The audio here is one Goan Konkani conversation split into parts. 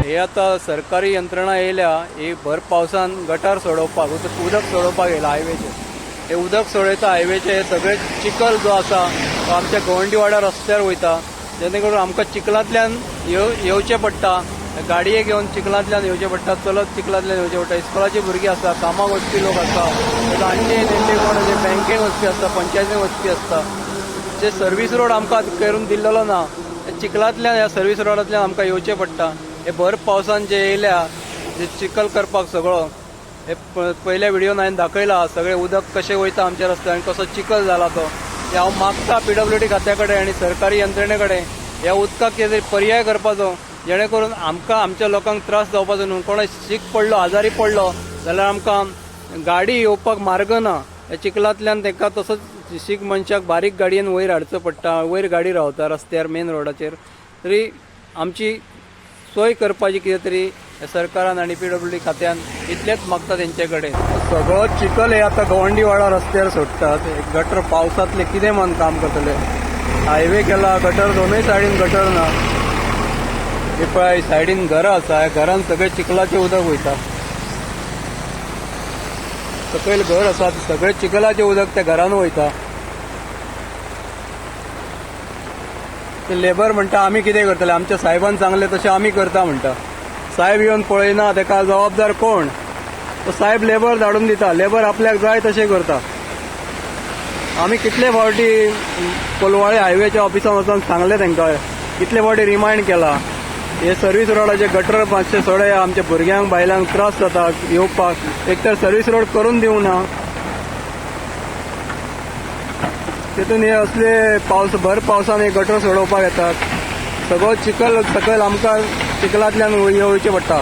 हे आतां सरकारी यंत्रणा येयल्या ही भर पावसान गटार सोडोवपाक, उदक सोडोवपाक येयला हायवेचेर. हे उदक सोडयता हायवेचे, हे सगळे चिखल जो आसा तो आमच्या गवंडीवाडा रस्त्यार वयता, जेणे करून आमकां चिखलांतल्यान येवचें पडटा. गाडये घेवन चिखलांतल्यान येवचें पडटा, चलत चिखलांतल्यान येवचें पडटा. इस्कोलाची भुरगीं आसा, कामाक वचपी लोक आसा, जाणटे नेणटे कोण जे बँकेन वचपी आसता, पंचायतीन वचपी आसता. जे सर्वीस रोड आमकां करून दिल्लेलो ना, चिखलांतल्यान ह्या सर्वीस रोडांतल्यान आमकां येवचें पडटा. हे भर पावसान जे येयल्या जे चिखल करपाक सगळो, हे पयल्या व्हिडियोन हांवें दाखयला सगळें उदक कशें वयता आमच्या रस्त्यार आनी कसो चिखल जाला तो. हे हांव मागता पीडब्ल्यूडी खात्या कडेन आनी सरकारी यंत्रणे कडेन ह्या उदकाक कितें तरी पर्याय करपाचो, जेणे करून आमकां आमच्या लोकांक त्रास जावपाचो न्हू. कोण शीक पडलो, आजारी पडलो जाल्यार आमकां गाडी येवपाक मार्ग ना. ह्या चिखलांतल्यान तांकां तसोच शीक मनशाक बारीक गाडयेन वयर हाडचो पडटा, वयर गाडी रावता रस्त्यार मेन रोडाचेर. तरी आमची सोय करपाची कितें तरी सरकारान आनी पीडब्ल्यूडी खात्यान इतलेंच मागता तेंचे कडेन. सगळो चिखल हे आतां गवंडीवाडा रस्त्यार सोडटात. गटर पावसांतले कितें म्हण काम करतले? हायवे केला, गटर दोनूय सायडीन गटर ना. हे पळय सायडीन घरां आसा, ह्या घरान सगळें चिखलाचें उदक वयता. सकयल घर आसा, सगळें चिखलाचें उदक त्या घरान वयता. ते लेबर म्हणटा आमी कितें करतले, आमच्या साहेबान सांगलें तशें आमी करता म्हणटा. साहेब येवन पळयना, ताका जबाबदार कोण? तो साहेब लेबर धाडून दिता, लेबर आपल्याक जाय तशें करता. आमी कितले फावटी कोलवाळे हायवेच्या ऑफिसान वचून सांगलें तांकां, कितले फावटी रिमायंड केला, हे सर्वीस रोडाचे गटर मातशे सोडे, आमच्या भुरग्यांक बायलांक त्रास जाता येवपाक. एक तर सर्वीस रोड करून दिवंक ना, तितून हे असले पावस भर पावसान हे गटर सोडोवपाक येतात. सगळो चिखल सकयल आमकां चिखलांतल्यान येवचें पडटा.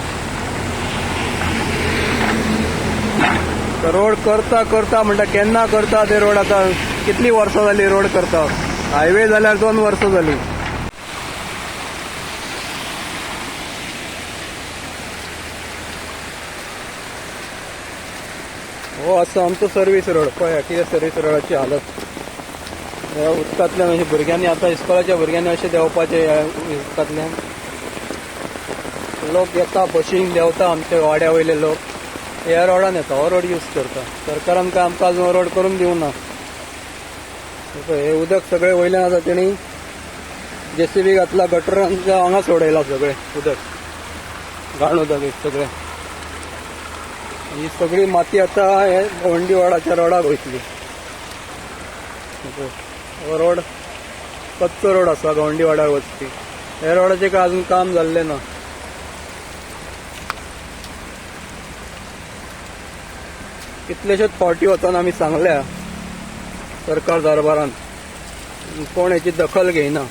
रोड करता करता म्हणटा, केन्ना करता ते रोड? आतां कितलीं वर्सां जालीं रोड करता. हायवे जाल्यार 2 वर्सां जालीं. हो आसा आमचो सर्वीस रोड. पळया कितें सर्वीस रोडाची हालत. ह्या उदकांतल्यान अशें भुरग्यांनी आतां इस्कोलाच्या भुरग्यांनी अशें देंवपाचें. ह्या उदकांतल्यान लोक येता, बशीन देंवता. आमच्या वाड्या वयले लोक ह्या रोडान येता, हो रोड यूज करता. सरकारान काय आमकां अजून रोड करून दिवंक ना. हे उदक सगळें वयल्यान आतां तेणी जेसीबी घातला, गटरान हांगा सोडयला सगळें उदक, घाण उदक एक सगळें. ही सगळी माती आतां हे गवंडीवाडाच्या रोडाक वयतली. हो रोड कच्चो रोड आसा गवंडीवाडार वचपी. ह्या रोडाचें काय अजून काम जाल्लें ना. कितलेशेच फावटी वचून आमी सांगल्या सरकार दरबारान, कोण हेची दखल घेयना.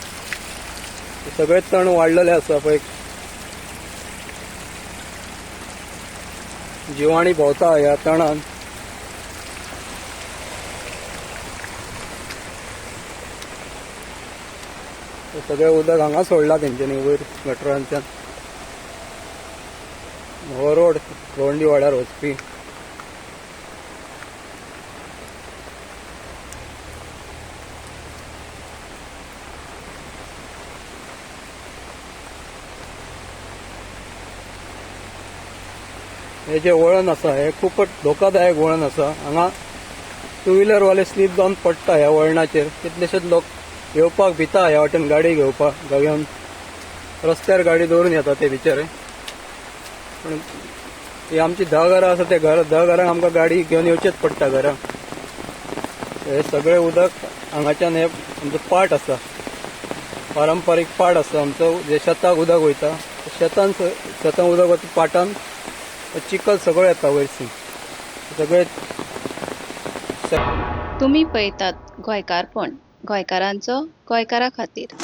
सगळे तण वाडलेले आसा पळय, जिवाणी भोंवता ह्या तणान. सगळें उदक हांगा सोडलां तेंच्यांनी वयर गटरांच्यान. हो रोड गवंडीवाड्यार वचपी. हे जे वळण आसा हे खूपच धोकादायक वळण आसा. हांगा टू व्हिलरवाले स्लीप जावन पडटा ह्या वळणाचेर. कितलेशेच लोक येवपाक भिता ह्या वाटेन गाडी घेवपाक, घेवन रस्त्यार गाडी दवरून येता ते बिचारे. पूण ही आमची 10 घरां आसा, त्या 10 घरांक आमकां गाडी घेवन येवचेच पडटा घरां. हे सगळें उदक हांगाच्यान, हे आमचो पाट आसा, पारंपारीक पाट आसा आमचो, जे शेताक उदक वयता, शेतान शेतान उदक वता पाटान चिखल सगळो येता वयरसून सगळे. तुमी पळयतात गोंयकारपण, गोंयकारांचो गोंयकारा खातीर.